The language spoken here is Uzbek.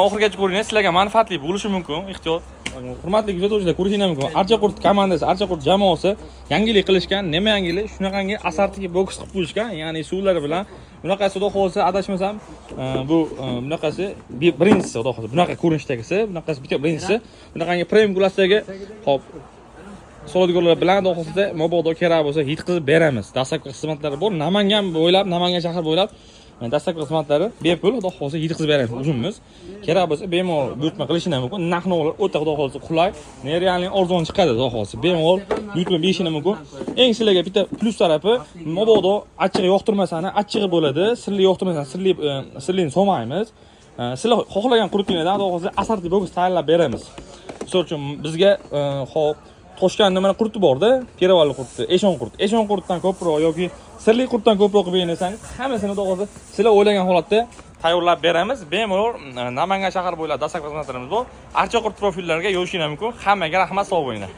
Oxirigacha ko'ringlar, sizlarga manfaatli bo'lishi mumkin. Ehtiyot. Hurmatli kuzatuvchilar, ko'rishinglar mumkin. Archa qurt komandasi, Archa qurt jamoasi yangilik qilishgan. Nima yangilik? Shunaqangi assorti boks qilib qo'yishgan, ya'ni suvlari bilan. Bunaqasi, xudo xohlasa, adashmasam, bu bunaqasi birinchisi, xudo xohlasa, bunaqa ko'rinishdagisi, bunaqasi bitta birinchisi. Bunaqangi premium klassdagi, hop, so'radiganlar bilan, xudo xohlasa, mabodo kerak bo'lsa, yetkazib beramiz. Dastlabki xizmatlari bor. Namangan bo'ylab, Namangan shahar bo'ylab dastlabki xizmatlari bepul, xudo xohlasa, yetkazib beramiz o'zimiz. Kerak bo'lsa, bemalol buyurtma qilishinglar mumkin. Narx navolar o'ta, xudo xohlasa, qulay, нереальный arzon chiqadi, xudo xohlasa. Bemalol buyurtma berishinglar mumkin. Eng sizlarga bitta plyus tarafi, mabodo achchig'i yoqtirmasani, achchig'i bo'ladi, sirli yoqtirmasani, sirli, sirlini solmaymiz. Sizlar xohlagan qurutlardan, xudo xohlasa, assorti boks tayyorlab beramiz. Misol uchun, bizga hop, Toshkentda mana qurti borda, peravalli qurti, eshon qurt. Eshon qurtdan ko'proq yoki sirli qurtdan ko'proq qilib bersangiz, hammasini, xudo xohlasa, sizlar o'ylagan holatda tayyorlab beramiz. Bemalol Namangan shahar bo'ylab dastlabki xizmatlarimiz bor. Archa qurt profillariga yozishinglar mumkin. Hammaga rahmat, sog' bo'linglar.